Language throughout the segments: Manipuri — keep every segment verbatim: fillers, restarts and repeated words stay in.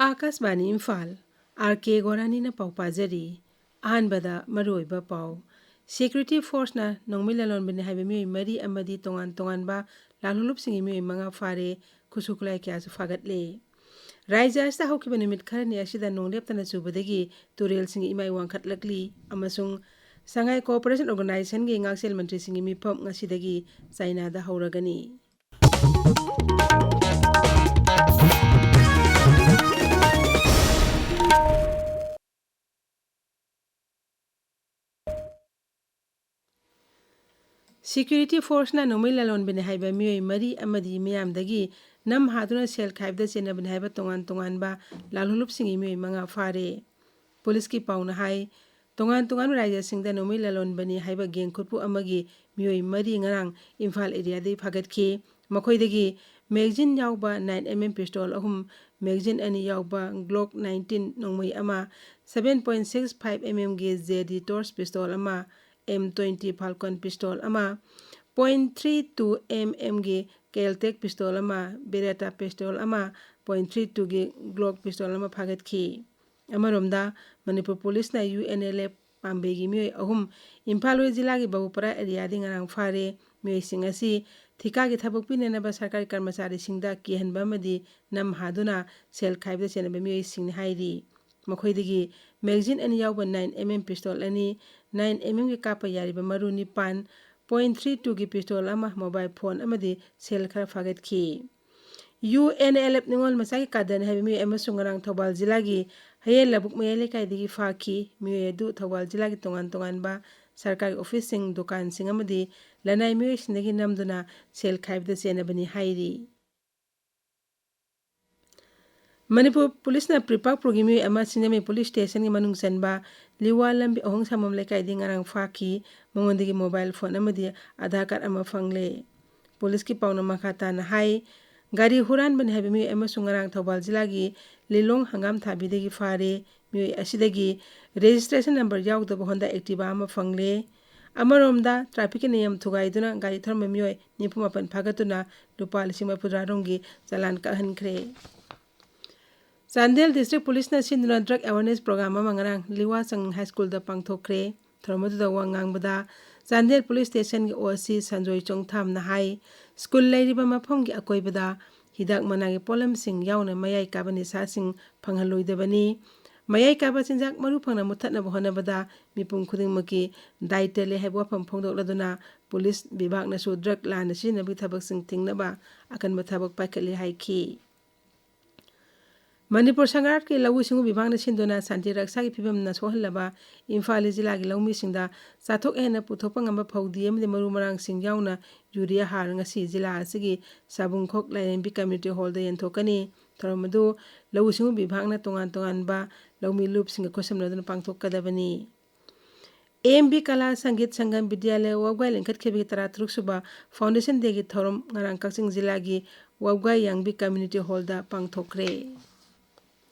ꯑꯥꯀꯥꯁꯕꯥꯅꯤ ꯏꯝꯐꯥꯜ, ꯑꯥꯔ ꯀꯦ ꯒꯣꯔꯥꯅꯤꯅ ꯄꯥꯎ ꯄꯥꯖꯔꯤ꯫ ꯑꯍꯥꯟꯕꯗ ꯃꯔꯨꯑꯣꯏꯕ ꯄꯥꯎ꯫ ꯁꯦꯀ꯭ꯌꯨꯔꯤꯇꯤ ꯐꯣꯔꯁꯅ ꯅꯣꯡꯃꯩ ꯂꯂꯣꯟꯕꯅꯤ ꯍꯥꯏꯕ ꯃꯤꯑꯣꯏ ꯃꯔꯤ ꯑꯃꯗꯤ ꯇꯣꯉꯥꯟ ꯇꯣꯉꯥꯟꯕ ꯂꯥꯜꯍꯧꯂꯨꯞꯁꯤꯡꯒꯤ ꯃꯤꯑꯣꯏ ꯃꯉꯥ ꯐꯥꯔꯦ, ꯈꯨꯠꯁꯨ ꯈꯨꯠꯂꯥꯏ ꯀꯌꯥꯁꯨ ꯐꯥꯒꯠꯂꯦ꯫ ꯔꯥꯖ꯭ꯌ ꯑꯁꯤꯗ ꯍꯧꯈꯤꯕ ꯅꯨꯃꯤꯠ ꯈꯔꯅꯤ ꯑꯁꯤꯗ ꯅꯣꯡ ꯂꯦꯞꯇꯅ ꯆꯨꯕꯗꯒꯤ ꯇꯨꯔꯦꯜꯁꯤꯡꯒꯤ ꯏꯃꯥꯏ ꯋꯥꯡꯈꯠꯂꯛꯂꯤ ꯑꯃꯁꯨꯡ ꯁꯉꯥꯏ ꯀꯣꯑꯣꯄꯔꯦꯁꯟ ꯑꯣꯔꯒꯅꯥꯏꯖꯦꯁꯟꯒꯤ ꯉꯥꯛꯁꯦꯜ ꯃꯟꯇ꯭ꯔꯤꯁꯤꯡꯒꯤ ꯃꯤꯐꯝ ꯉꯁꯤꯗꯒꯤ ꯆꯥꯏꯅꯥꯗ ꯍꯧꯔꯒꯅꯤ꯫ ꯁꯦꯀ꯭ꯌꯨꯔꯤꯇꯤ ꯐꯣꯔꯁꯅ ꯅꯣꯡꯃꯩ ꯂꯂꯣꯟꯕꯅꯤ ꯍꯥꯏꯕ ꯃꯤꯑꯣꯏ ꯃꯔꯤ ꯑꯃꯗꯤ ꯃꯤꯌꯥꯝꯗꯒꯤ ꯅꯝ ꯍꯥꯗꯨꯅ ꯁꯦꯜ ꯈꯥꯏꯕꯗ ꯆꯦꯟꯅꯕꯅꯤ ꯍꯥꯏꯕ ꯇꯣꯉꯥꯟ ꯇꯣꯉꯥꯟꯕ ꯂꯥꯜꯍꯧꯂꯨꯞꯁꯤꯡꯒꯤ ꯃꯤꯑꯣꯏ ꯃꯉꯥ ꯐꯥꯔꯦ꯫ ꯄꯨꯂꯤꯁꯀꯤ ꯄꯥꯎꯅ ꯍꯥꯏ, ꯇꯣꯉꯥꯟ ꯇꯣꯉꯥꯟꯕ ꯔꯥꯖ꯭ꯌꯁꯤꯡꯗ ꯅꯣꯡꯃꯩ ꯂꯂꯣꯟꯕꯅꯤ ꯍꯥꯏꯕ ꯒꯦꯡ ꯈꯨꯠꯄꯨ ꯑꯃꯒꯤ ꯃꯤꯑꯣꯏ ꯃꯔꯤ ꯉꯔꯥꯡ ꯏꯝꯐꯥꯜ ꯑꯦꯔꯤꯌꯥꯗꯒꯤ ꯐꯥꯒꯠꯈꯤ꯫ ꯃꯈꯣꯏꯗꯒꯤ ꯃꯦꯒꯖꯤꯟ ꯌꯥꯎꯕ ꯅꯥꯏꯟ ꯑꯦꯝ ꯑꯦꯝ ꯄꯤꯁꯇꯣꯜ ꯑꯍꯨꯝ, ꯃꯦꯒꯖꯤꯟ ꯑꯅꯤ ꯌꯥꯎꯕ ꯒ꯭ꯂꯣꯛ ꯅꯥꯏꯟꯇꯤꯟ ꯅꯣꯡꯃꯩ ꯑꯃ, seven point six five M ꯑꯦꯝꯒꯤ ꯖꯦ ꯗꯤ ꯇꯣꯔꯆ ꯄꯤꯁꯇꯣꯜ ꯑꯃ, ꯑꯦꯝ ꯇ꯭ꯋꯦꯟꯇꯤ ꯐꯥꯜꯀꯣꯟ ꯄꯤꯁꯇꯣꯜ ꯑꯃ, ꯄꯣꯏꯟꯠ ꯊ꯭ꯔꯤ ꯇꯨ ꯑꯦꯝ ꯑꯦꯝꯒꯤ ꯀꯦꯜꯇꯦꯛ ꯄꯤꯁꯇꯣꯜ ꯑꯃ, ꯕꯦꯔꯦꯇꯥ ꯄꯤꯁꯇꯣꯜ ꯑꯃ, ꯄꯣꯏꯟꯠ ꯊ꯭ꯔꯤ ꯇꯨꯒꯤ ꯒ꯭ꯂꯣꯛ ꯄꯤꯁꯇꯣꯜ ꯑꯃ ꯐꯥꯒꯠꯈꯤ꯫ ꯑꯃꯔꯣꯝꯗ, ꯃꯅꯤꯄꯨꯔ ꯄꯨꯂꯤꯁꯅ ꯌꯨ ꯑꯦꯟ ꯑꯦꯜ ꯑꯦꯐ ꯄꯥꯝꯕꯩꯒꯤ ꯃꯤꯑꯣꯏ ꯑꯍꯨꯝ ꯏꯝꯐꯥꯜ ꯋꯦꯁ ꯖꯤꯂꯥꯒꯤ ꯕꯕꯨꯄꯔꯥ ꯑꯦꯔꯤꯌꯥꯗꯒꯤ ꯉꯔꯥꯡ ꯐꯥꯔꯦ꯫ ꯃꯤꯑꯣꯏꯁꯤꯡ ꯑꯁꯤ ꯊꯤꯀꯥꯒꯤ ꯊꯕꯛ ꯄꯤꯅꯅꯕ ꯁꯔꯀꯥꯔꯒꯤ ꯀꯔꯃꯆꯥꯔꯤꯁꯤꯡꯗ ꯀꯤꯍꯟꯕ ꯑꯃꯗꯤ ꯅꯝ ꯍꯥꯗꯨꯅ ꯁꯦꯜ ꯈꯥꯏꯕꯗ ꯆꯦꯟꯅꯕ ꯃꯤꯑꯣꯏꯁꯤꯡꯅꯤ ꯍꯥꯏꯔꯤ꯫ ꯃꯈꯣꯏꯗꯒꯤ ꯃꯦꯒꯖꯤꯟ ꯑꯅꯤ ꯌꯥꯎꯕ ꯅꯥꯏꯟ ꯑꯦꯝ ꯑꯦꯝ ꯄꯤꯁꯇꯣꯜ ꯑꯅꯤ, ꯅꯥꯏꯟ ꯑꯦꯝ ꯑꯦꯝꯒꯤ ꯀꯥꯞꯄ ꯌꯥꯔꯤꯕ ꯃꯔꯨ ꯅꯤꯄꯥꯟ, ꯄꯣꯏꯟꯠ ꯊ꯭ꯔꯤ ꯇꯨꯒꯤ ꯄꯤꯁꯇꯣꯜ ꯑꯃ, ꯃꯣꯕꯥꯏꯜ ꯐꯣꯟ ꯑꯃꯗꯤ ꯁꯦꯜ ꯈꯔ ꯐꯥꯒꯠꯈꯤ꯫ ꯌꯨ ꯑꯦꯟ ꯑꯦꯜ ꯑꯦꯐ ꯅꯤꯉꯣꯜ ꯃꯆꯥꯒꯤ ꯀꯥꯗꯔꯅꯤ ꯍꯥꯏꯕ ꯃꯤꯑꯣꯏ ꯑꯃꯁꯨ ꯉꯔꯥꯡ ꯊꯧꯕꯥꯜ ꯖꯤꯂꯥꯒꯤ ꯍꯌꯦꯜ ꯂꯧꯕꯨꯛ ꯃꯌꯥꯏ ꯂꯩꯀꯥꯏꯗꯒꯤ ꯐꯥꯈꯤ꯫ ꯃꯤꯑꯣꯏ ꯑꯗꯨ ꯊꯧꯕꯥꯜ ꯖꯤꯂꯥꯒꯤ ꯇꯣꯉꯥꯟ ꯇꯣꯉꯥꯟꯕ ꯁꯔꯀꯥꯔꯒꯤ ꯑꯣꯐꯤꯁꯁꯤꯡ, ꯗꯨꯀꯥꯟꯁꯤꯡ ꯑꯃꯗꯤ ꯂꯅꯥꯏ ꯃꯤꯑꯣꯏꯁꯤꯡꯗꯒꯤ ꯅꯝꯗꯨꯅ ꯁꯦꯜ ꯈꯥꯏꯕꯗ ꯆꯦꯟꯅꯕꯅꯤ ꯍꯥꯏꯔꯤ꯫ ꯃꯅꯤꯄꯨꯔ ꯄꯨꯂꯤꯁꯅ ꯄ꯭ꯔꯤꯄꯥꯛꯄꯨꯔꯒꯤ ꯃꯤꯑꯣꯏ ꯑꯃ ꯁꯤꯡꯖꯃꯩ ꯄꯨꯂꯤꯁ ꯁ꯭ꯇꯦꯁꯟꯒꯤ ꯃꯅꯨꯡ ꯆꯟꯕ ꯂꯤꯋꯥ ꯂꯝꯕꯤ ꯑꯍꯣꯡ ꯁꯥꯃꯝ ꯂꯩꯀꯥꯏꯗꯒꯤ ꯉꯔꯥꯡ ꯐꯥꯈꯤ꯫ ꯃꯉꯣꯟꯗꯒꯤ ꯃꯣꯕꯥꯏꯜ ꯐꯣꯟ ꯑꯃꯗꯤ ꯑꯙꯥꯔ ꯀꯥꯔꯗ ꯑꯃ ꯐꯪꯂꯦ꯫ ꯄꯨꯂꯤꯁꯀꯤ ꯄꯥꯎꯅ ꯃꯈꯥ ꯇꯥꯅ ꯍꯥꯏ, ꯒꯥꯔꯤ ꯍꯨꯔꯥꯟꯕꯅꯤ ꯍꯥꯏꯕ ꯃꯤꯑꯣꯏ ꯑꯃꯁꯨ ꯉꯔꯥꯡ ꯊꯧꯕꯥꯜ ꯖꯤꯂꯥꯒꯤ ꯂꯤꯂꯣꯡ ꯍꯪꯒꯥꯝ ꯊꯥꯕꯤꯗꯒꯤ ꯐꯥꯔꯦ꯫ ꯃꯤꯑꯣꯏ ꯑꯁꯤꯗꯒꯤ ꯔꯦꯖꯤꯁꯇ꯭ꯔꯦꯁꯟ ꯅꯝꯕꯔ ꯌꯥꯎꯗꯕ ꯍꯣꯟꯗꯥ ꯑꯦꯛꯇꯤꯚꯥ ꯑꯃ ꯐꯪꯂꯦ꯫ ꯑꯃꯔꯣꯝꯗ, ꯇ꯭ꯔꯥꯐꯤꯛꯀꯤ ꯅꯤꯌꯝ ꯊꯨꯒꯥꯏꯗꯨꯅ ꯒꯥꯔꯤ ꯊꯧꯔꯝꯕ ꯃꯤꯑꯣꯏ ꯅꯤꯐꯨ ꯃꯥꯄꯟ ꯐꯥꯒꯠꯇꯨꯅ ꯂꯨꯄꯥ ꯂꯤꯁꯤꯡ ꯃꯔꯤꯐꯨꯇꯔꯥ ꯔꯣꯝꯒꯤ ꯆꯂꯥꯟ ꯀꯛꯍꯟꯈ꯭ꯔꯦ꯫ ꯆꯥꯟꯗꯦꯜ District Policeꯅ ꯁꯤꯟꯗꯨꯅ drug awareness program ꯑꯃ ꯉꯔꯥꯡ ꯂꯤꯋꯥꯆꯪ High Schoolꯗ ꯄꯥꯡꯊꯣꯛꯈ꯭ꯔꯦ꯫ ꯊꯧꯔꯝ ꯑꯗꯨꯗ ꯋꯥ ꯉꯥꯡꯕꯗ ꯆꯥꯟꯗꯦꯜ Police Stationꯒꯤ OC ꯁꯟꯖꯣꯏ ꯆꯣꯡꯊꯥꯝꯅ ꯍꯥꯏ, ꯁ꯭ꯀꯨꯜ ꯂꯩꯔꯤꯕ ꯃꯐꯝꯒꯤ ꯑꯀꯣꯏꯕꯗ ꯍꯤꯗꯥꯛ ꯃꯅꯥꯒꯤ ꯄꯣꯠꯂꯝꯁꯤꯡ ꯌꯥꯎꯅ ꯃꯌꯥꯏ ꯀꯥꯕ ꯅꯤꯁꯥꯁꯤꯡ ꯐꯪꯍꯜꯂꯣꯏꯗꯕꯅꯤ꯫ ꯃꯌꯥꯏ ꯀꯥꯕ ꯆꯤꯟꯖꯥꯛ ꯃꯔꯨ ꯐꯪꯅ ꯃꯨꯠꯊꯠꯅꯕ ꯍꯣꯠꯅꯕꯗ ꯃꯤꯄꯨꯝ ꯈꯨꯗꯤꯡꯃꯛꯀꯤ ꯗꯥꯏꯇ ꯂꯩ ꯍꯥꯏꯕ ꯋꯥꯐꯝ ꯐꯣꯡꯗꯣꯛꯂꯗꯨꯅ ꯄꯨꯂꯤꯁ ꯕꯤꯚꯥꯒꯅꯁꯨ ꯗ꯭ꯔꯒ ꯂꯥꯟꯅ ꯁꯤꯖꯤꯟꯅꯕꯒꯤ ꯊꯕꯛꯁꯤꯡ ꯊꯤꯡꯅꯕ ꯑꯀꯟꯕ ꯊꯕꯛ ꯄꯥꯏꯈꯠꯂꯤ ꯍꯥꯏꯈꯤ꯫ ꯃꯅꯤꯄꯨꯔ ꯁꯔꯀꯥꯔꯒꯤ ꯂꯧꯎ ꯁꯤꯡꯎ ꯕꯤꯚꯥꯒꯅ ꯁꯤꯟꯗꯨꯅ ꯁꯥꯟꯇꯤ ꯔꯛꯁꯥꯒꯤ ꯐꯤꯕꯝꯅ ꯁꯣꯛꯍꯜꯂꯕ ꯏꯝꯐꯥꯜ ꯖꯤꯂꯥꯒꯤ ꯂꯧꯃꯤꯁꯤꯡꯗ ꯆꯥꯊꯣꯛ ꯍꯦꯟꯅ ꯄꯨꯊꯣꯛꯄ ꯉꯝꯕ ꯐꯧꯗꯤ ꯑꯃꯗꯤ ꯃꯔꯨ ꯃꯔꯥꯡꯁꯤꯡ ꯌꯥꯎꯅ ꯌꯨꯔꯤꯌꯥ ꯍꯥꯔ ꯉꯁꯤ ꯖꯤꯂꯥ ꯑꯁꯤꯒꯤ ꯁꯥꯕꯨꯡꯈꯣꯛ ꯂꯥꯏꯔꯦꯝꯕꯤ Community Hallꯗ ꯌꯦꯟꯊꯣꯛꯀꯅꯤ꯫ ꯊꯧꯔꯝ ꯑꯗꯨ ꯂꯧꯎ ꯁꯤꯡꯎ ꯕꯤꯚꯥꯒꯅ ꯇꯣꯉꯥꯟ ꯇꯣꯉꯥꯟꯕ ꯂꯧꯃꯤ ꯂꯨꯞꯁꯤꯡꯒ ꯈꯨꯠꯁꯝꯅꯗꯨꯅ ꯄꯥꯡꯊꯣꯛꯀꯗꯕꯅꯤ꯫ ꯑꯦ ꯑꯦꯝ ꯕꯤ ꯀꯂꯥ ꯁꯪꯒꯤꯠ ꯁꯪꯒꯝ ꯕꯤꯗ꯭ꯌꯥꯂꯌ ꯋꯥꯕꯒꯥꯏ ꯂꯤꯡꯈꯠꯈꯤꯕꯒꯤ ꯇꯔꯥꯇꯔꯨꯛ ꯁꯨꯕ Foundation Dayꯒꯤ ꯊꯧꯔꯝ ꯉꯔꯥꯡ ꯀꯛꯆꯤꯡ ꯖꯤꯂꯥꯒꯤ ꯋꯥꯕꯒꯥꯏ ꯌꯥꯡꯕꯤ Community Hallꯗ ꯄꯥꯡꯊꯣꯛꯈ꯭ꯔꯦ꯫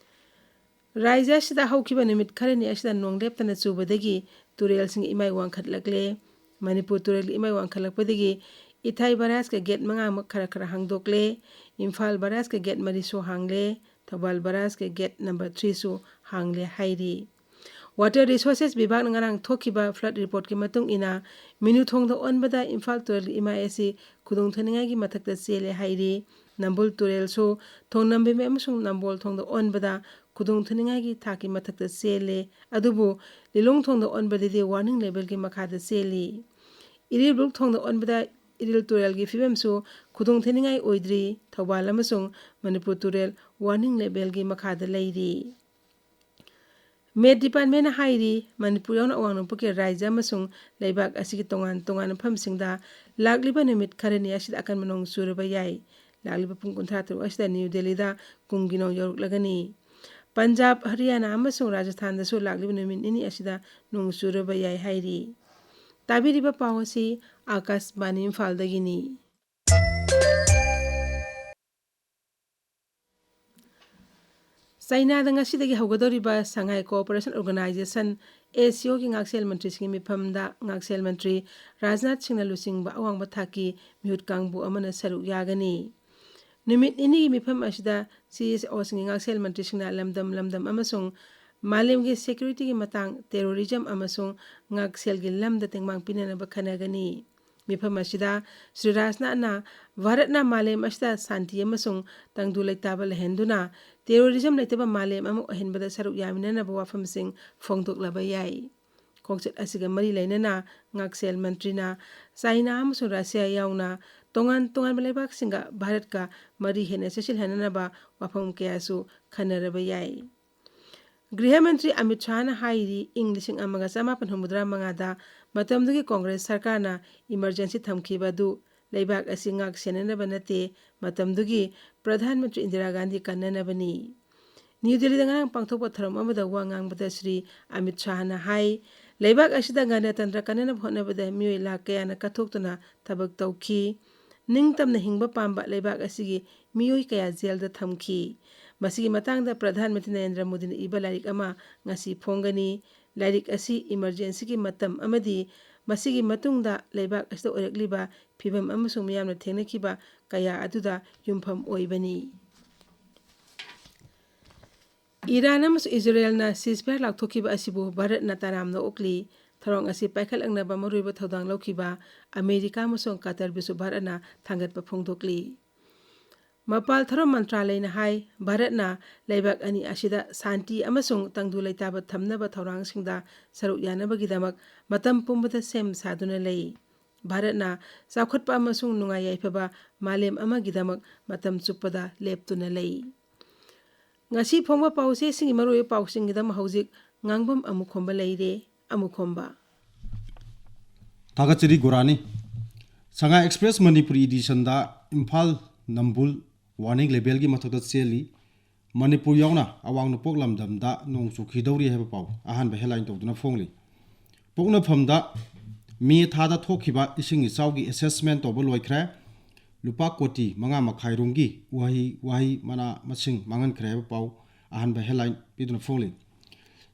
ꯔꯥꯖ꯭ꯌ ꯑꯁꯤꯗ ꯍꯧꯈꯤꯕ ꯅꯨꯃꯤꯠ ꯈꯔꯅꯤ ꯑꯁꯤꯗ ꯅꯣꯡ ꯂꯦꯞꯇꯅ ꯆꯨꯕꯗꯒꯤ ꯇꯨꯔꯦꯜꯁꯤꯡ ꯏꯃꯥꯏ ꯋꯥꯡꯈꯠꯂꯛꯂꯦ꯫ ꯃꯅꯤꯄꯨꯔ ꯇꯨꯔꯦꯜꯒꯤ ꯏꯃꯥꯏ ꯋꯥꯡꯈꯠꯂꯛꯄꯗꯒꯤ ꯏꯊꯥꯏ ꯕꯔꯥꯖꯀ ꯒꯦꯠ ꯃꯉꯥꯃꯛ ꯈꯔ ꯈꯔ ꯍꯥꯡꯗꯣꯛꯂꯦ꯫ ꯏꯝꯐꯥꯜ ꯕꯔꯥꯖꯀ ꯒꯦꯠ ꯃꯔꯤꯁꯨ ꯍꯥꯡꯂꯦ꯫ ꯊꯧꯕꯥꯜ ꯕꯔꯥꯖꯀ ꯒꯦꯠ number threeꯁꯨ ꯍꯥꯡꯂꯦ ꯍꯥꯏꯔꯤ꯫ Water Resources ꯕꯤꯚꯥꯒꯅ ꯉꯔꯥꯡ ꯊꯣꯛꯈꯤꯕ flood reportꯀꯤ ꯃꯇꯨꯡ ꯏꯟꯅ, ꯃꯤꯅꯨ ꯊꯣꯡꯗ ꯑꯣꯟꯕꯗ ꯏꯝꯐꯥꯜ ꯇꯨꯔꯦꯜꯒꯤ ꯏꯃꯥꯏ ꯑꯁꯤ ꯈꯨꯗꯣꯡ ꯊꯤꯅꯤꯡꯉꯥꯏꯒꯤ ꯃꯊꯛꯇ ꯆꯦꯜꯂꯦ ꯍꯥꯏꯔꯤ꯫ ꯅꯝꯕꯨꯜ ꯇꯨꯔꯦꯜꯁꯨ ꯊꯣꯡꯅꯝꯕꯦꯝꯕꯤ ꯑꯃꯁꯨꯡ ꯅꯝꯕꯣꯜ ꯊꯣꯡꯗ ꯑꯣꯟꯕꯗ ꯈꯨꯗꯣꯡ ꯊꯤꯅꯤꯡꯉꯥꯏꯒꯤ ꯊꯥꯛꯀꯤ ꯃꯊꯛꯇ ꯆꯦꯜꯂꯦ, ꯑꯗꯨꯕꯨ ꯂꯤꯂꯣꯡ ꯊꯣꯡꯗ ꯑꯣꯟꯕꯗꯗꯤ warning levelꯒꯤ ꯃꯈꯥꯗ ꯆꯦꯜꯂꯤ꯫ ꯏꯔꯤꯜꯕꯨꯜ ꯊꯣꯡꯗ ꯑꯣꯟꯕꯗ ꯏꯔꯤꯜ ꯇꯨꯔꯦꯜꯒꯤ ꯐꯤꯕꯝꯁꯨ ꯈꯨꯗꯣꯡ ꯊꯤꯅꯤꯡꯉꯥꯏ ꯑꯣꯏꯗ꯭ꯔꯤ꯫ ꯊꯧꯕꯥꯜ ꯑꯃꯁꯨꯡ ꯃꯅꯤꯄꯨꯔ ꯇꯨꯔꯦꯜ warning levelꯒꯤ ꯃꯈꯥꯗ ꯂꯩꯔꯤ꯫ Met Departmentꯅ ꯍꯥꯏꯔꯤ, ꯃꯅꯤꯄꯨꯔ ꯌꯥꯎꯅ ꯑꯋꯥꯡ ꯅꯣꯡꯄꯣꯛꯀꯤ ꯔꯥꯖ꯭ꯌ ꯑꯃꯁꯨꯡ ꯂꯩꯕꯥꯛ ꯑꯁꯤꯒꯤ ꯇꯣꯉꯥꯟ ꯇꯣꯉꯥꯟꯕ ꯃꯐꯝꯁꯤꯡꯗ ꯂꯥꯛꯂꯤꯕ ꯅꯨꯃꯤꯠ ꯈꯔꯅꯤ ꯑꯁꯤꯗ ꯑꯀꯟꯕ ꯅꯣꯡ ꯆꯨꯔꯕ ꯌꯥꯏ꯫ ꯂꯥꯛꯂꯤꯕ ꯄꯨꯡ ꯀꯨꯟꯊ꯭ꯔꯥ ꯇꯔꯨꯛ ꯑꯁꯤꯗ ꯅ꯭ꯌꯨ ꯗꯦꯜꯂꯤꯗ ꯀꯨꯝꯒꯤ ꯅꯣꯡ ꯌꯧꯔꯛꯂꯒꯅꯤ꯫ ꯄꯟꯖꯥꯕ, ꯍꯔꯤꯌꯥꯅꯥ ꯑꯃꯁꯨꯡ ꯔꯥꯖꯁꯊꯥꯟꯗꯁꯨ ꯂꯥꯛꯂꯤꯕ ꯅꯨꯃꯤꯠ ꯅꯤꯅꯤ ꯑꯁꯤꯗ ꯅꯣꯡ ꯆꯨꯔꯕ ꯌꯥꯏ ꯍꯥꯏꯔꯤ꯫ ꯇꯥꯕꯤꯔꯤꯕ ꯄꯥꯎ ꯑꯁꯤ ꯑꯥꯀꯥꯁꯕꯥꯅꯤ ꯏꯝꯐꯥꯜꯗꯒꯤꯅꯤ꯫ ꯆꯥꯏꯅꯥꯗ ꯉꯁꯤꯗꯒꯤ ꯍꯧꯒꯗꯧꯔꯤꯕ Shanghai Cooperation Organisation, SCOꯒꯤ ꯉꯥꯛꯁꯦꯜ ꯃꯟꯇ꯭ꯔꯤꯁꯤꯡꯒꯤ ꯃꯤꯐꯝꯗ ꯉꯥꯛꯁꯦꯜ ꯃꯟꯇ꯭ꯔꯤ ꯔꯥꯖꯅꯥꯊ ꯁꯤꯡꯅ ꯂꯨꯆꯤꯡꯕ ꯑꯋꯥꯡꯕ ꯊꯥꯛꯀꯤ ꯃꯤꯍꯨꯠ ꯀꯥꯡꯕꯨ ꯑꯃꯅ ꯁꯔꯨꯛ ꯌꯥꯒꯅꯤ꯫ ꯅꯨꯃꯤꯠ ꯅꯤꯅꯤꯒꯤ ꯃꯤꯐꯝ ꯑꯁꯤꯗ ꯁꯤ ꯑꯦꯁ ꯑꯣꯁꯤꯡꯒꯤ ꯉꯥꯛꯁꯦꯜ ꯃꯟꯇ꯭ꯔꯤꯁꯤꯡꯅ ꯂꯝꯗꯝ ꯂꯝꯗꯝ ꯑꯃꯁꯨꯡ ꯃꯥꯂꯦꯝꯒꯤ ꯁꯦꯀ꯭ꯌꯨꯔꯤꯇꯤꯒꯤ ꯃꯇꯥꯡ, ꯇꯦꯔꯣꯔꯤꯖꯝ ꯑꯃꯁꯨꯡ ꯉꯥꯛꯁꯦꯜꯒꯤ ꯂꯝꯗ ꯇꯦꯡꯕꯥꯡ ꯄꯤꯅꯅꯕ ꯈꯟꯅꯒꯅꯤ꯫ ꯃꯤꯐꯝ ꯑꯁꯤꯗ ꯁ꯭ꯔꯤ ꯔꯥꯖꯅꯥꯊꯅ ꯚꯥꯔꯠꯅ ꯃꯥꯂꯦꯝ ꯑꯁꯤꯗ ꯁꯥꯟꯇꯤ ꯑꯃꯁꯨꯡ ꯇꯪꯗꯨ ꯂꯩꯇꯥꯕ ꯂꯩꯍꯟꯗꯨꯅ ꯇꯦꯔꯣꯔꯤꯖꯝ ꯂꯩꯇꯕ ꯃꯥꯂꯦꯝ ꯑꯃ ꯑꯣꯏꯍꯟꯕꯗ ꯁꯔꯨꯛ ꯌꯥꯃꯤꯟꯅꯅꯕ ꯋꯥꯐꯝꯁꯤꯡ ꯐꯣꯡꯗꯣꯛꯂꯕ ꯌꯥꯏ꯫ ꯈꯣꯡꯆꯠ ꯑꯁꯤꯒ ꯃꯔꯤ ꯂꯩꯅꯅ ꯉꯥꯛꯁꯦꯜ ꯃꯟꯇ꯭ꯔꯤꯅ ꯆꯥꯏꯅꯥ ꯑꯃꯁꯨꯡ ꯔꯁꯤꯌꯥ ꯌꯥꯎꯅ ꯇꯣꯉꯥꯟ ꯇꯣꯉꯥꯟꯕ ꯂꯩꯕꯥꯛꯁꯤꯡꯒ ꯚꯥꯔꯠꯀ ꯃꯔꯤ ꯍꯦꯟꯅ ꯆꯦꯠꯁꯤꯜꯍꯟꯅꯅꯕ ꯋꯥꯐꯝ ꯀꯌꯥꯁꯨ ꯈꯟꯅꯔꯕ ꯌꯥꯏ꯫ ꯒ꯭ꯔꯤꯍ ꯃꯟꯇ꯭ꯔꯤ ꯑꯃꯤꯠ ꯁꯥꯍꯅ ꯍꯥꯏꯔꯤ, ꯏꯪ ꯂꯤꯁꯤꯡ ꯑꯃꯒ ꯆꯃꯥꯄꯟ ꯍꯨꯝꯐꯨꯇꯔꯥ ꯃꯉꯥꯗ ꯃꯇꯝꯗꯨꯒꯤ ꯀꯣꯡꯒ꯭ꯔꯦꯁ ꯁꯔꯀꯥꯔꯅ ꯏꯃꯔꯖꯦꯟꯁꯤ ꯊꯝꯈꯤꯕ ꯑꯗꯨ ꯂꯩꯕꯥꯛ ꯑꯁꯤ ꯉꯥꯛ ꯁꯦꯟꯅꯅꯕ ꯅꯠꯇꯦ, ꯃꯇꯝꯗꯨꯒꯤ ꯄ꯭ꯔꯙꯥꯟ ꯃꯟꯇ꯭ꯔꯤ ꯏꯟꯗꯤꯔꯥ ꯒꯥꯟꯙꯤ ꯀꯟꯅꯅꯕꯅꯤ꯫ ꯅ꯭ꯌꯨ ꯗꯦꯜꯂꯤꯗ ꯉꯔꯥꯡ ꯄꯥꯡꯊꯣꯛꯄ ꯊꯧꯔꯝ ꯑꯃꯗ ꯋꯥ ꯉꯥꯡꯕꯗ ꯁ꯭ꯔꯤ ꯑꯃꯤꯠ ꯁꯥꯍꯅ ꯍꯥꯏ, ꯂꯩꯕꯥꯛ ꯑꯁꯤꯗ ꯒꯅꯇꯟꯇ꯭ꯔ ꯀꯟꯅꯅꯕ ꯍꯣꯠꯅꯕꯗ ꯃꯤꯑꯣꯏ ꯂꯥꯈ ꯀꯌꯥꯅ ꯀꯠꯊꯣꯛꯇꯨꯅ ꯊꯕꯛ ꯇꯧꯈꯤ꯫ ꯅꯤꯡꯇꯝꯅ ꯍꯤꯡꯕ ꯄꯥꯝꯕ ꯂꯩꯕꯥꯛ ꯑꯁꯤꯒꯤ ꯃꯤꯑꯣꯏ ꯀꯌꯥ ꯖꯦꯜꯗ ꯊꯝꯈꯤ꯫ ꯃꯁꯤꯒꯤ ꯃꯇꯥꯡꯗ ꯄ꯭ꯔꯙꯥꯟ ꯃꯟꯇ꯭ꯔꯤ ꯅꯔꯦꯟꯗ꯭ꯔ ꯃꯣꯗꯤꯅ ꯏꯕ ꯂꯥꯏꯔꯤꯛ ꯑꯃ ꯉꯁꯤ ꯐꯣꯡꯒꯅꯤ꯫ ꯂꯥꯏꯔꯤꯛ ꯑꯁꯤ ꯏꯃꯔꯖꯦꯟꯁꯤꯒꯤ ꯃꯇꯝ ꯑꯃꯗꯤ ꯃꯁꯤꯒꯤ ꯃꯇꯨꯡꯗ ꯂꯩꯕꯥꯛ ꯑꯁꯤꯗ ꯑꯣꯏꯔꯛꯂꯤꯕ ꯐꯤꯚꯝ ꯑꯃꯁꯨꯡ ꯃꯤꯌꯥꯝꯅ ꯊꯦꯡꯅꯈꯤꯕ ꯀꯌꯥ ꯑꯗꯨꯗ ꯌꯨꯝꯐꯝ ꯑꯣꯏꯕꯅꯤ꯫ ꯏꯔꯥꯟ ꯑꯃꯁꯨꯡ ꯏꯖꯔꯦꯜꯅ ceasefire ꯂꯥꯎꯊꯣꯛꯈꯤꯕ ꯑꯁꯤꯕꯨ ꯚꯥꯔꯠꯅ ꯇꯔꯥꯝꯅ ꯑꯣꯛꯂꯤ꯫ ꯊꯧꯔꯥꯡ ꯑꯁꯤ ꯄꯥꯏꯈꯠꯂꯛꯅꯕ ꯃꯔꯨꯑꯣꯏꯕ ꯊꯧꯗꯥꯡ ꯂꯧꯈꯤꯕ ꯑꯃꯦꯔꯤꯀꯥ ꯑꯃꯁꯨꯡ ꯀꯇꯔꯕꯨꯁꯨ ꯚꯥꯔꯠꯅ ꯊꯥꯡꯒꯠꯄ ꯐꯣꯡꯗꯣꯛꯂꯤ꯫ ꯃꯄꯥꯜ ꯊꯧꯔꯝ ꯃꯟꯇ꯭ꯔꯥꯂꯌꯅ ꯍꯥꯏ, ꯚꯥꯔꯠꯅ ꯂꯩꯕꯥꯛ ꯑꯅꯤ ꯑꯁꯤꯗ ꯁꯥꯟꯇꯤ ꯑꯃꯁꯨꯡ ꯇꯪꯗꯨ ꯂꯩꯇꯥꯕ ꯊꯝꯅꯕ ꯊꯧꯔꯥꯡꯁꯤꯡꯗ ꯁꯔꯨꯛ ꯌꯥꯅꯕꯒꯤꯗꯃꯛ ꯃꯇꯝ ꯄꯨꯝꯕꯗ ꯁꯦꯝ ꯁꯥꯗꯨꯅ ꯂꯩ꯫ ꯚꯥꯔꯠꯅ ꯆꯥꯎꯈꯠꯄ ꯑꯃꯁꯨꯡ ꯅꯨꯡꯉꯥꯏ ꯌꯥꯏꯐꯕ ꯃꯥꯂꯦꯝ ꯑꯃꯒꯤꯗꯃꯛ ꯃꯇꯝ ꯆꯨꯞꯄꯗ ꯂꯦꯞꯇꯨꯅ ꯂꯩ꯫ ꯉꯁꯤ ꯐꯣꯡꯕ ꯄꯥꯎꯆꯦꯁꯤꯡꯒꯤ ꯃꯔꯨꯑꯣꯏꯕ ꯄꯥꯎꯁꯤꯡꯒꯤꯗꯃꯛ ꯍꯧꯖꯤꯛ ꯉꯥꯡꯐꯝ ꯑꯃꯨꯛ ꯈꯣꯝꯕ ꯂꯩꯔꯦ꯫ ꯑꯃꯨꯛ ꯈꯣꯝꯕ꯫ ꯊꯥꯒꯠꯆꯔꯤ ꯒꯣꯔꯥꯅꯤ꯫ ꯁꯉꯥꯏ ꯑꯦꯛꯁꯄ꯭ꯔꯦꯁ ꯃꯅꯤꯄꯨꯔꯤ ꯏꯗꯤꯁꯟꯗ ꯏꯝꯐꯥꯜ ꯅꯝꯕꯨꯜ ꯋꯥꯔꯅꯤꯡ ꯂꯦꯚꯦꯜꯒꯤ ꯃꯊꯛꯇ ꯆꯦꯜꯂꯤ꯫ ꯃꯅꯤꯄꯨꯔ ꯌꯥꯎꯅ ꯑꯋꯥꯡ ꯅꯣꯡꯄꯣꯛ ꯂꯝꯗꯝꯗ ꯅꯣꯡ ꯆꯨꯈꯤꯗꯧꯔꯤ ꯍꯥꯏꯕ ꯄꯥꯎ ꯑꯍꯥꯟꯕ headline ꯇꯧꯗꯨꯅ ꯐꯣꯡꯂꯤ꯫ ꯄꯣꯛꯅꯐꯝꯗ ꯃꯦ ꯊꯥꯗ ꯊꯣꯛꯈꯤꯕ ꯏꯁꯤꯡ ꯏꯆꯥꯎꯒꯤ assessment ꯇꯧꯕ ꯂꯣꯏꯈ꯭ꯔꯦ꯫ ꯂꯨꯄꯥ ꯀꯣꯇꯤ ꯃꯉꯥ ꯃꯈꯥꯏ ꯔꯣꯝꯒꯤ ꯎꯍꯩ ꯋꯥꯍꯩ ꯃꯅꯥ ꯃꯁꯤꯡ ꯃꯥꯡꯍꯟꯈ꯭ꯔꯦ ꯍꯥꯏꯕ ꯄꯥꯎ ꯑꯍꯥꯟꯕ headline ꯄꯤꯗꯨꯅ ꯐꯣꯡꯂꯤ꯫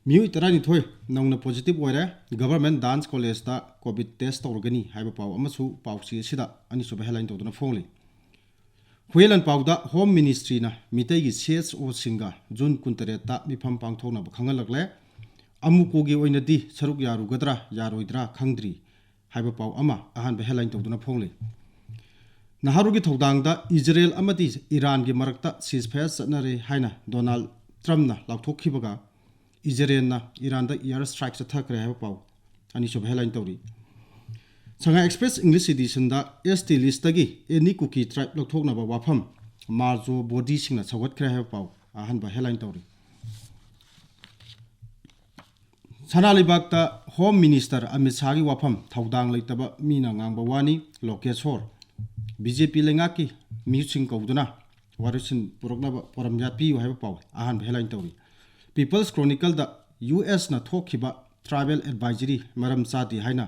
ꯃꯤꯑꯣꯏ ꯇꯔꯥꯅꯤꯊꯣꯏ ꯅꯧꯅ positive ꯑꯣꯏꯔꯦ꯫ Government Dance Collegeꯇ COVID test ꯇꯧꯔꯒꯅꯤ ꯍꯥꯏꯕ ꯄꯥꯎ ꯑꯃꯁꯨ ꯄꯥꯎꯆꯦ ꯑꯁꯤꯗ ꯑꯅꯤꯁꯨꯕ headline ꯇꯧꯗꯨꯅ ꯐꯣꯡꯂꯤ꯫ Huiyen ꯂꯥꯟꯄꯥꯎꯗ home ꯃꯤꯅꯤꯁꯇ꯭ꯔꯤꯅ ꯃꯤꯇꯩꯒꯤ C S ꯑꯣꯁꯤꯡꯒ June ꯀꯨꯟꯇꯔꯦꯠꯇ ꯃꯤꯐꯝ ꯄꯥꯡꯊꯣꯛꯅꯕ ꯈꯪꯍꯜꯂꯛꯂꯦ꯫ ꯑꯃꯨꯀꯣꯒꯤ ꯑꯣꯏꯅꯗꯤ ꯁꯔꯨꯛ ꯌꯥꯔꯨꯒꯗ꯭ꯔꯥ ꯌꯥꯔꯣꯏꯗ꯭ꯔꯥ ꯈꯪꯗ꯭ꯔꯤ ꯍꯥꯏꯕ ꯄꯥꯎ ꯑꯃ ꯑꯍꯥꯟꯕ ꯍꯦꯗꯂꯥꯏꯟ ꯇꯧꯗꯨꯅ ꯐꯣꯡꯂꯤ꯫ ꯅꯍꯥꯔꯣꯜꯒꯤ ꯊꯧꯗꯥꯡꯗ ꯏꯖꯔꯦꯜ ꯑꯃꯗꯤ ꯏꯔꯥꯟꯒꯤ ꯃꯔꯛꯇ ꯁꯤꯖꯐꯌꯔ ꯆꯠꯅꯔꯦ ꯍꯥꯏꯅ ꯗꯣꯅꯥꯜꯗ ꯇ꯭ꯔꯝꯞꯅ ꯂꯥꯎꯊꯣꯛꯈꯤꯕꯒ ꯏꯖꯔꯦꯜꯅ ꯏꯔꯥꯟꯗ ꯏꯌꯥꯔ ꯁ꯭ꯇ꯭ꯔꯥꯏꯛ ꯆꯠꯊꯈ꯭ꯔꯦ ꯍꯥꯏꯕ ꯄꯥꯎ ꯑꯅꯤꯁꯨꯕ ꯍꯦꯗꯂꯥꯏꯟ ꯇꯧꯔꯤ꯫ ꯁꯉꯥꯏ ꯑꯦꯛꯁꯄ꯭ꯔꯦꯁ ꯏꯪꯂꯤꯁ ꯏꯗꯤꯁꯟꯗ ꯑꯦꯁ ꯇꯤ ꯂꯤꯁꯇꯒꯤ ꯑꯦꯅꯤ ꯀꯨꯀꯤ ꯇ꯭ꯔꯥꯏꯕ ꯂꯧꯊꯣꯛꯅꯕ ꯋꯥꯐꯝ ꯃꯥꯔꯖꯣ ꯕꯣꯗꯤꯁꯤꯡꯅ ꯁꯧꯒꯠꯈ꯭ꯔꯦ ꯍꯥꯏꯕ ꯄꯥꯎ ꯑꯍꯥꯟꯕ ꯍꯦꯗꯂꯥꯏꯟ ꯇꯧꯔꯤ꯫ ꯁꯅꯥ ꯂꯩꯕꯥꯛꯇ ꯍꯣꯝ ꯃꯤꯅꯤꯁꯇꯔ ꯑꯃꯤꯠ ꯁꯥꯍꯒꯤ ꯋꯥꯐꯝ ꯊꯧꯗꯥꯡ ꯂꯩꯇꯕ ꯃꯤꯅ ꯉꯥꯡꯕ ꯋꯥꯅꯤ, ꯂꯣꯀꯦꯁꯣꯔ꯫ ꯕꯤ ꯖꯦ ꯄꯤ ꯂꯩꯉꯥꯛꯀꯤ ꯃꯤꯍꯨꯠꯁꯤꯡ ꯀꯧꯗꯨꯅ ꯋꯥꯔꯣꯏꯁꯤꯟ ꯄꯨꯔꯛꯅꯕ ꯄꯣꯔꯝ ꯌꯥꯠꯄꯤꯌꯨ ꯍꯥꯏꯕ ꯄꯥꯎ ꯑꯍꯥꯟꯕ ꯍꯦꯗꯂꯥꯏꯟ ꯇꯧꯔꯤ꯫ ꯄꯤꯄꯜꯁ ꯀ꯭ꯔꯣꯅꯤꯀꯜꯗ ꯌꯨ ꯑꯦꯁꯅ ꯊꯣꯛꯈꯤꯕ ꯇ꯭ꯔꯥꯏꯕꯦꯜ ꯑꯦꯗꯚꯥꯏꯖꯔꯤ ꯃꯔꯝ ꯆꯥꯗꯦ ꯍꯥꯏꯅ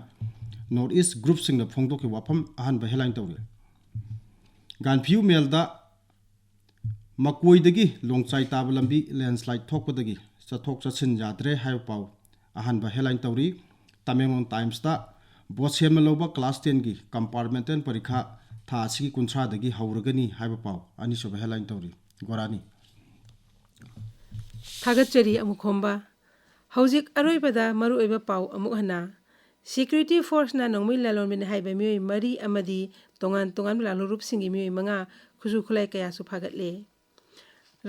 ꯅꯣꯔꯠ ꯏꯁ ꯒ꯭ꯔꯨꯞꯁꯤꯡꯅ ꯐꯣꯡꯗꯣꯛꯈꯤꯕ ꯋꯥꯐꯝ ꯑꯍꯥꯟꯕ ꯍꯦꯗꯂꯥꯏꯟ ꯇꯧꯔꯤ꯫ ꯒꯥꯟꯐꯤꯌꯨ ꯃꯦꯜꯗ ꯃꯀꯣꯏꯗꯒꯤ ꯂꯣꯡꯆꯥꯏ ꯇꯥꯕ ꯂꯝꯕꯤ ꯂꯦꯟꯁꯂꯥꯏꯠ ꯊꯣꯛꯄꯗꯒꯤ ꯆꯠꯊꯣꯛ ꯆꯠꯁꯤꯟ ꯌꯥꯗ꯭ꯔꯦ ꯍꯥꯏꯕ ꯄꯥꯎ ꯑꯍꯥꯟꯕ ꯍꯦꯗꯂꯥꯏꯟ ꯇꯧꯔꯤ꯫ ꯇꯃꯦꯡꯂꯣꯡ ꯇꯥꯏꯝꯁꯇ ꯕꯣꯠ ꯁꯦꯝꯅ ꯂꯧꯕ ꯀ꯭ꯂꯥꯁ ꯇꯦꯟꯒꯤ ꯀꯝꯄꯥꯔꯠꯃꯦꯟꯇꯦꯜ ꯄꯔꯤꯈꯥ ꯊꯥ ꯑꯁꯤꯒꯤ ꯀꯨꯟꯊ꯭ꯔꯥꯗꯒꯤ ꯍꯧꯔꯒꯅꯤ ꯍꯥꯏꯕ ꯄꯥꯎ ꯑꯅꯤꯁꯨꯕ ꯍꯦꯗꯂꯥꯏꯟ ꯇꯧꯔꯤ꯫ ꯒꯣꯔꯥꯅꯤ꯫ ꯊꯥꯒꯠꯆꯔꯤ ꯑꯃꯨꯛ ꯈꯣꯝꯕ꯫ ꯍꯧꯖꯤꯛ ꯑꯔꯣꯏꯕꯗ ꯃꯔꯨꯑꯣꯏꯕ ꯄꯥꯎ ꯑꯃꯨꯛ ꯍꯟꯅ꯫ ꯁꯦꯀ꯭ꯌꯨꯔꯤꯇꯤ ꯐꯣꯔꯁꯅ ꯅꯣꯡꯃꯩ ꯂꯥꯂꯣꯟꯕꯅꯤ ꯍꯥꯏꯕ ꯃꯤꯑꯣꯏ ꯃꯔꯤ ꯑꯃꯗꯤ ꯇꯣꯉꯥꯟ ꯇꯣꯉꯥꯟꯕ ꯂꯥꯜꯍꯧꯂꯨꯞꯁꯤꯡꯒꯤ ꯃꯤꯑꯣꯏ ꯃꯉꯥ ꯈꯨꯠꯁꯨ ꯈꯨꯠꯂꯥꯏ ꯀꯌꯥꯁꯨ ꯐꯥꯒꯠꯂꯦ꯫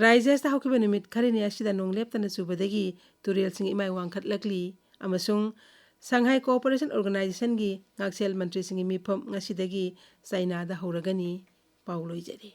ꯔꯥꯏꯖ꯭ꯌ ꯑꯁꯤꯗ ꯍꯧꯈꯤꯕ ꯅꯨꯃꯤꯠ ꯈꯔꯅꯤ ꯑꯁꯤꯗ ꯅꯣꯡ ꯂꯦꯞꯇꯅ ꯆꯨꯕꯗꯒꯤ ꯇꯨꯔꯦꯜꯁꯤꯡ ꯏꯃꯥꯏ ꯋꯥꯡꯈꯠꯂꯛꯂꯤ ꯑꯃꯁꯨꯡ ꯁꯪꯍꯥꯏ ꯀꯣꯑꯣꯄꯔꯦꯁꯟ ꯑꯣꯔꯒꯅꯥꯏꯖꯦꯁꯟꯒꯤ ꯉꯥꯛꯁꯦꯜ ꯃꯟꯇ꯭ꯔꯤꯁꯤꯡꯒꯤ ꯃꯤꯐꯝ ꯉꯁꯤꯗꯒꯤ ꯆꯥꯏꯅꯥꯗ ꯍꯧꯔꯒꯅꯤ꯫ ꯄꯥꯎ ꯂꯣꯏꯖꯔꯦ꯫